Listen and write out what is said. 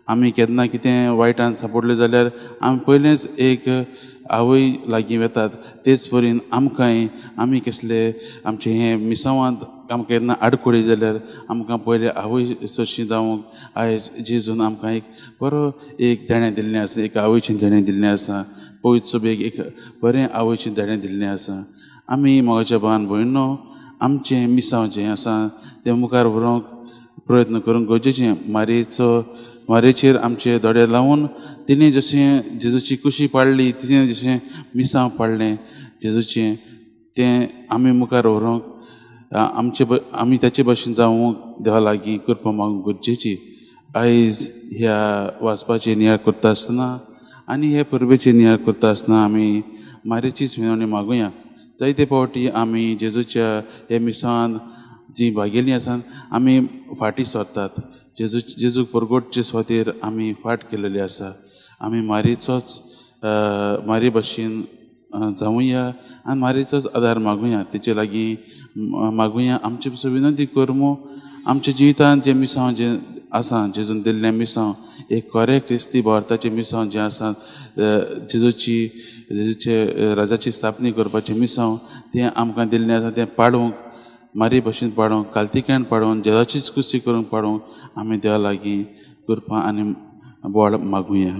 आमी केन्ना कितें वायटान सापडले जाल्यार आमी पयलेंच एक आवय लागीं वेतात. तेच परीन आमकांय आमी कसले आमचे हे मिसावांत आमकां केन्ना आडखळी जाल्यार आमकां पयले आवय सरशी जावंक आयज जेजून आमकां एक बरो एक देणें दिल्लें आसा, एक आवयचें देणें दिल्लें आसा, पवित्र सभेक एक बरें आवयचें देणें दिल्लें आसा. आमी मोगाच्या भावान भयणो आमचें मिसांव जें आसा तें मुखार व्हरूंक प्रयत्न करूंक गरजेचें. मारयेचेर आमचे दोळे लावन तिणें जशें जेजूची कुशी पाडली, तिणें जशें मिसांव पाडलें जेजूचें, तें आमी मुखार व्हरूंक आमचे आमी ताचे भशेन जावंक देवा लागीं कृपा मागूंक गरजेची. आयज ह्या वाचपाची नियाळ करता आसतना आनी हे परबेची नियाळ करता आसतना आमी मारयेचीच विनवणी मागुया. जायते फावटी आमी जेजूच्या हे मिसांवान जी भागेली आसा आमी फाटीं सरतात. जेजूक परगटचे सुवातेर आमी फाट केलेली आसा. आमी मारयेचोच मारये भशेन जावुया आनी मारयेचोच आदार मागुया, तेचे लागीं मागुया, आमचे पसून विनंती करमू. आमच्या जिवितांत जें मिसांव जें आसा, जेजून दिल्लें मिसांव, एक खरें क्रिस्ती भारताचें मिसांव जें आसा, जेजूची जेजूचे राजाची स्थापनी करपाचें मिसांव तें आमकां दिल्लें आसा, तें पाडूंक मारये भशेन पाडूंक, कालतिकान पाडूंक, जेजाचीच कुशी करूंक पाडूंक आमी देवा लागीं कृपा आनी बळ मागुया.